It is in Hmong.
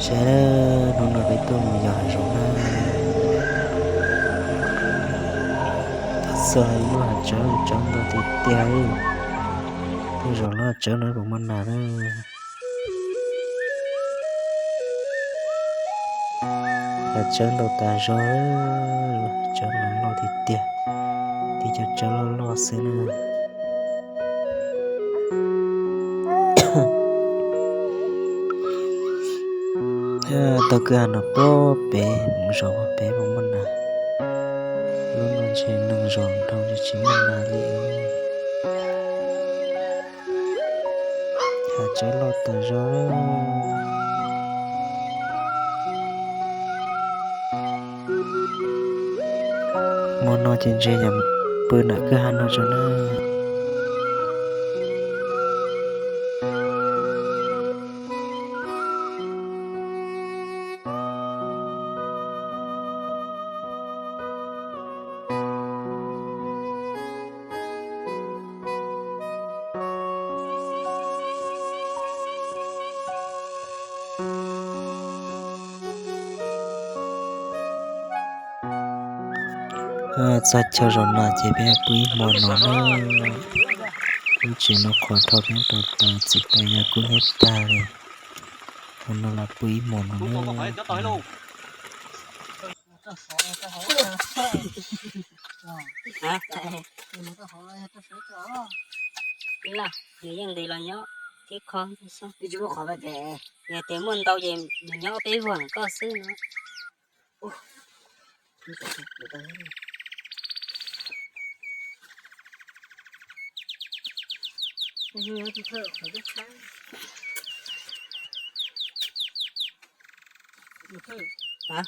Ces hnub no peb tuaj mus yos hav zoov na. Txog ib lub hav tsawb, tsawb ntau tiag tiag li. Tej zaum lub hav tsawb no puas muaj nas na. Hav tsawb ntau tas zog, tsawb no loj tiag tiag, tib co tsawb loj loj xwb na. Tau kwj ha no puag pem, mus zov puag pem puas muaj nas. Lub no ntshe neeg zov dhau tsis muaj nas li. Hav tsawb loj tas zog. Hmo no ces ntshe yog pw nram kwj ha no tso na. Txog chaw zov nas ces peb pw ib hmo no na. Lub tsev no qhuav rho peb rau tau txiv taws yog kub hnyiab tag li. Hmo no los pw ib hmo no na. Nws yeej nqis los nyob tib qho xwb. Yog tias muaj ntau ces nws nyob peb vog koj xwb no. Hả?